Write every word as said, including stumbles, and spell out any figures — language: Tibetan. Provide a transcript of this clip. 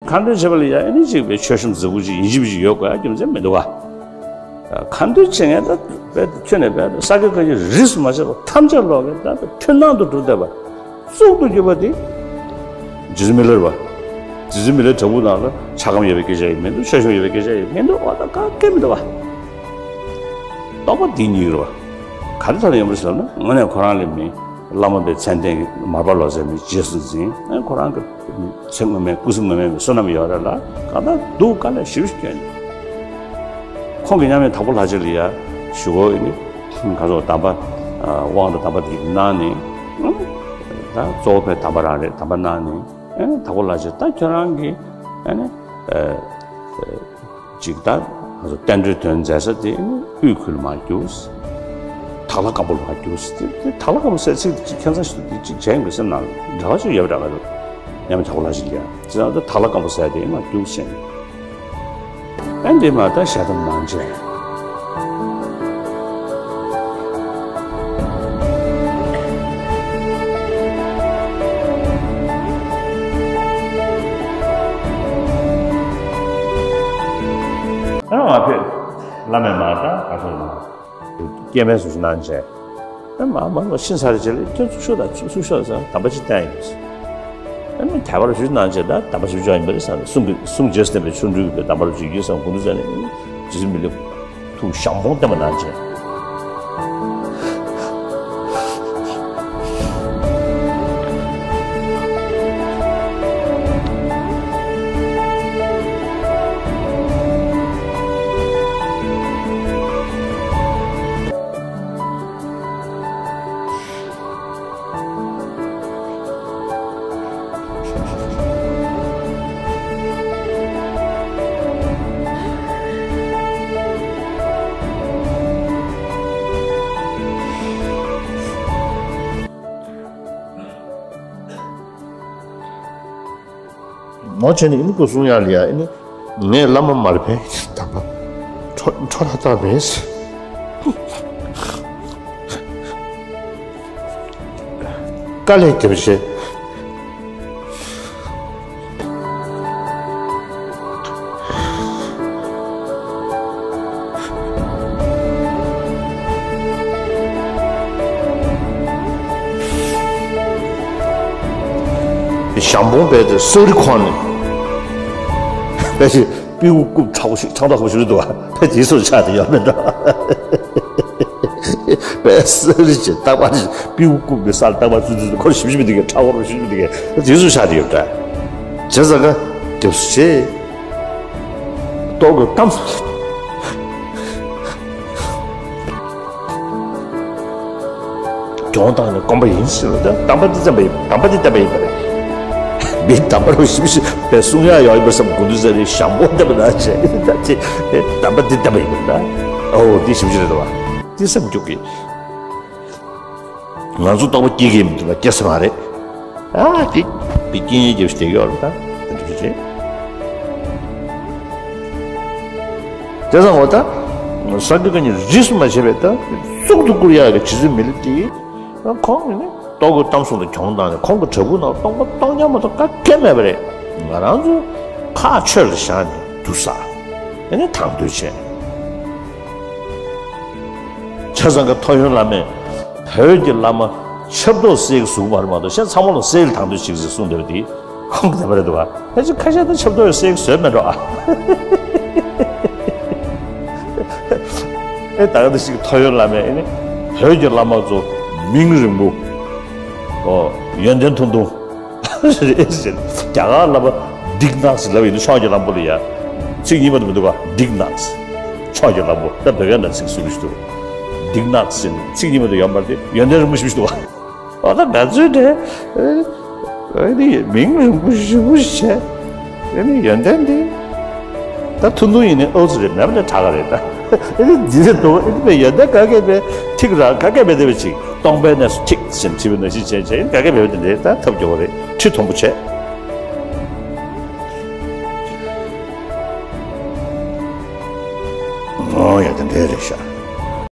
ཁ་འདོན་བྱེད་པ་ལ་ཡ་ཨ་ནི་ཅིག་པའི་མཆོད་གཤོམ་མཛེས་པོ་ཅིག་ཡིན་གཅིག་མིན་གཅིག་ཡོད་དགོས་ཡ་རྒྱུ་མཚན་མི་འདུག་ག། ཁ་འདོན་བྱེད་མཁན་ད་དཔེ་ཁྱོན་ནས་དཔེ་ས་དགེ་བཀའ་རྙིང་རིས་སུ་མ་ཆད་པ་ཐམས་ཅད་ཀློག་མཁན་ད་དཔེ་མཐུན་སྣང་དུ་གྲུབ་བསྡད་པ། གཙུག་ཏུ་གྱུར་པ་དེ་ཇི་སི་མི་ལར་བ། ཇི་སི་མི་ལར་དྲ་འབུ་ནང་ལ་ཆགས་སྒམ་ཡོད་པའི་སྐད་ཆ་ཡིན་མི་འདུག། མཆོད་གཤོམ་ཡོད་པའི་སྐད་ཆ་ཡིན་མི་འདུག། འོ་ད་ག་གེ་མི་འདུག་བ། རྟོགས་པ་འདི་གཉིས་རེད་བ། ག་རེ་ཐོག་ནས་ཡོང་བ་རེད་ཟེར་ན་དངོས་གནས་ཁོ་རང་ལས་མི་བླ་མ་པའི་མཚན་ལྡན་མར་པ་ལོ་ཙཱ་མི་རྗེས་སུ་འཛིན། ཁོ་རང་གི་ཚེ་སྔོན་མའི་སྐུ་གཟུགས་སྔོན་མའི་བསོད་ནམས་ཡོད་རེད་ལ་གང་ལྟར་སྡུག་དཀའ་ལས་ཞེ་པོ་ཞིག་བསྐྱོན། ཁོང་གི་མཉམ་མེད་དྭགས་པོ་ལྷ་རྗེ་ལ་ཡ་ཞུ་གོ་ཡིན་ནི། ཁ་སོགས་གདམས་པ། དབང་དང་གདམས་པ་དེ་གནང་ནས། ད་གཙོ་བོ་ཕའི་གདམས་པ་རང་རེད། གདམས་པ་གནང་ནས་དྭགས་པོ་ལྷ་རྗེ་ད་ཁྱོད་རང་གི་ཨ་ནི་ཅིག་ད་བསྟན་འགྲོའི་དོན་མཛད་ས་དེ་ཨ་ནི་དབུས་ཁུལ་མར་རྒྱུགས། དྭགས་ལྷ་སྒམ་པོ་ལ་མར་རྒྱུགས་ཟེར་ཏེ། དྭགས་ལྷ་སྒམ་པོ་ཟེར་ཚིག་དེ་ཅིག་ཁྱད་མཚར་ཞིག་འདུག། དེ་ཅིག་གཞན་གྱི་སེམས་ནང་འབྲེལ་བ་ཅིག་ཡོད་པ་འདྲ་ག་འདུག། མཉམ་མེད་དྭགས་པོ་ལྷ་རྗེ་ལ་ཡ་ཅི་ད་དྭགས་ལྷ་སྒམ་པོ་ཟེར་དེ་མར་རྒྱུགས་ཟེར། ཨ་འདི་མ་ད་ཞལ་གདམས་གནང་བྱས། ཨ་མ་ཕེབས། བླ་མས་མ་ད་ག་ཚོད་ལ། སྐྱེ་དམན་སུ་ཞིག་གནང་བྱས། ཨ་མ་མ་མ་ཤི་ཚར་རྗེས་ལ་ཁྱོད་ཚུར་ཤོག་དང་ཚུར་ཤོག་ཟེར་གདམས་པ་ཅིག་བསྟན་ཡོད། ཨ་མ་དད་པ་རུ་ཞུ་གནང་བྱས་ད་གདམས་པ་ཞུ་ཆོག་ཡིན་པ་རེད་བསམ་ནས། གསུང་གི་གསུང་རྗེས་སུ་བསྟན་པའི་ཆོ་འཕྲུལ་གྱི་གདམས་པ་རུ་ཅིག་ཡོད་བསམ། དགུང་དུ་མཛད་ནས་ཇི་སྲིད་མི་ལུས་ཐུགས་ཞང་པོ་བསྟན་པ་གནང་བྱས། མོ་བྱས་ནས་ཨ་ནི་སྐུ་གསུང་ཡག་ལ་ཡ་ཨ་ནི་ངས་བླ་མ་མར་ཕན་གྱི་གདམས་པ་འཕྲོ་འཕྲོ་ལྷག་བཏང་མེད། དཀའ་ལས་རྒྱབ་བྱས། ཞང་པོ་བས་ཏེ་སོ་རི་ཁོང་ནས་བས་ཏེ་སྤྲེའུ་རྐུབ་ཕྲ་བོ་ཞིག་ཕྲེང་ཐག་ཁ་པོ་ཞིག་རེད་འདུག་བ། བས་དེའི་སོར་ཆགས་ཏེ་ཡོད་མེད་འདུག། བས་སོ་རི་ཅེས་རྟག་པར་སྤྲེའུ་རྐུབ་ཀྱི་སར་རྟག་པར་ཚུད་ཚུད་ཁོར་ཞིབ་ཞིབ་འདི་གས་ཕྲ་བོར་ཞིབ་ཞིབ་འདི་གས་དེའི་སོར་ཆགས་ཏེ་ཡོད་འདྲ། བྱས་ཙང་ཀ་རྒྱབ་སུ་བྱས། ཏོག་གི་གཏམ་སོགས་གྱོང་བཏང་ནས་སྐོམ་པ་ཡིན་ཟེར་བ་དང་གདམས་པ་འདི་བསྟན་པ་ཡིན། གདམས་པ་འདི་བསྟན་པ་ཡིན་པ་རེད། མི་གདམས་པ་རུ་ཞིབ་ཞིབ་པའི་གསུང་ཡག་ཡོད་པ་བསམ། དགུ་འདུས་ཟེར་ནས་ཞང་པོ་བསྟན་པ་ན་བྱས་ད་ཅི་གདམས་པ་འདི་བསྟན་པ་ཡིན་པ་ན། ཨོ་འདི་ཞིབ་ཞིབ་རེད་བ། འདི་སེམས་སྐྱོ་གི། ང་ཚོ་རྟོགས་པ་སྐྱེ་གི་མི་འདུག་ལ་སྐྱེ་ས་མ་རེད། ཨ་དེ་དེ་རྐྱེན་རྒྱབ་ཞིག་དེ་ཡོད་རེད་ད། དེ་འདྲ་ཞིག་རེད། དེ་ཙང་འོ་ད་སངས་རྒྱས་ཀྱི་རིས་སུ་མ་ཆད་པའི་ད་གཙུག་ཏུ་བཀུར་ཡག་གི་རྗེ་བཙུན་མི་ལ་དེ་ཁོང་གིས་ནི་ཏོག་གི་གཏམ་གསུང་དང་གྱོང་བཏང་ནས་ཁོང་གི་བྲག་ཕུག་ནང་སྟོང་པ་སྟོང་རྐྱང་མ་གཏོགས་ག་གེ་མེད་པ་རེད། ང་རང་ཚོ་ཁ་ཆོས་ལ་བཞག་ནས་འདུག་ས་ཨེ་ནི་དང་དོད་བྱས། ཆ་ཚང་གི་ཐོ་ཡོན་བླ་མས་བོད་ཀྱི་བླ་མ་ཆབ་ཏོག་སེལ་གྱི་བཟོ་གི་མ་རེད་མ་གཏོགས་གཞན་ཚང་མ་ལ་སེལ་དང་དོད་བྱེད་ཀྱི་ཟེར་གསུངས་བསྡད་པ་དེ་ཁོང་གི་བདེན་པ་རེད་འདུག་ག། ཕལ་ཆེར་ཁ་ཤས་དེ་ཆབ་ཏོག་ཡོད་སེལ་གྱི་བཟོས་མེད་འགྲོ་ཨ། ཨེ་ད་ག་དེ་ཞིག་ཐོ་ཡོན་བླ་མས་ཨེ་ནི་བོད་ཀྱི་བླ་མ་ཚོ་མིང་རིང་པོ་ཨོ་ཡོན་ཏན་ཐུང་ཐུང་རེད་ཟེར། རྒྱ་གར་བླ་མ་འདིག་ནག་ཟེར་ལབ་ཡོད་ན་ཕྱོགས་ཀྱི་ལམ་བུ་ལ་ཡ། ཚིག་གཉིས་མ་གཏོགས་མི་འདུག་ག། འདིག་ནག་ཕྱོགས་ཀྱི་ལམ་བུ། ད་བོད་སྐད་ནང་ཚིག་གསུམ་ཞིག་འདུག། འདིག་ནག་ཟེར་ཚིག་གཉིས་མ་གཏོགས་ཡོད་མ་རེད་དེ་ཡོན་ཏན་རིང་པོ་ཞིག་འདུག་ག། ཨ་ད་ང་ཚོའི་འདྲ་ཨེ་ནི་མིང་རིང་པོ་ཞེ་པོ་བྱས། ཨེ་ནི་ཡོན་ཏན་འདི་ད་ཐུང་ཐུང་ཡིན་ནི་ཨོ་ཙི་རེད། མེད་པ་ནི་དྲག་ག་རེད་ད། ཨེ་ནི་འདི་རེད་འདུག། ཨེ་ནི་མེད་ཡོན་ཏན་ག་གེ་མེད། ཐིག་རང་ག་གེ་མེད་བསྡད་པ་ཅིག། སྟོང་པའི་གནས་སུ་ཐིག་ཟེར་བྲིས་པ་ནང་བཞིན་བྱས་བྱས། ཨེ་ནི་ག་གེ་མེད་པ་དེ་འདྲས་ད་ཐབས་སྐྱོ་བོ་རེད། ཁྲི་མཐོན་པོ་བྱས། ཨོ་ཡ་དེ་འདྲས་རེད་ཤག།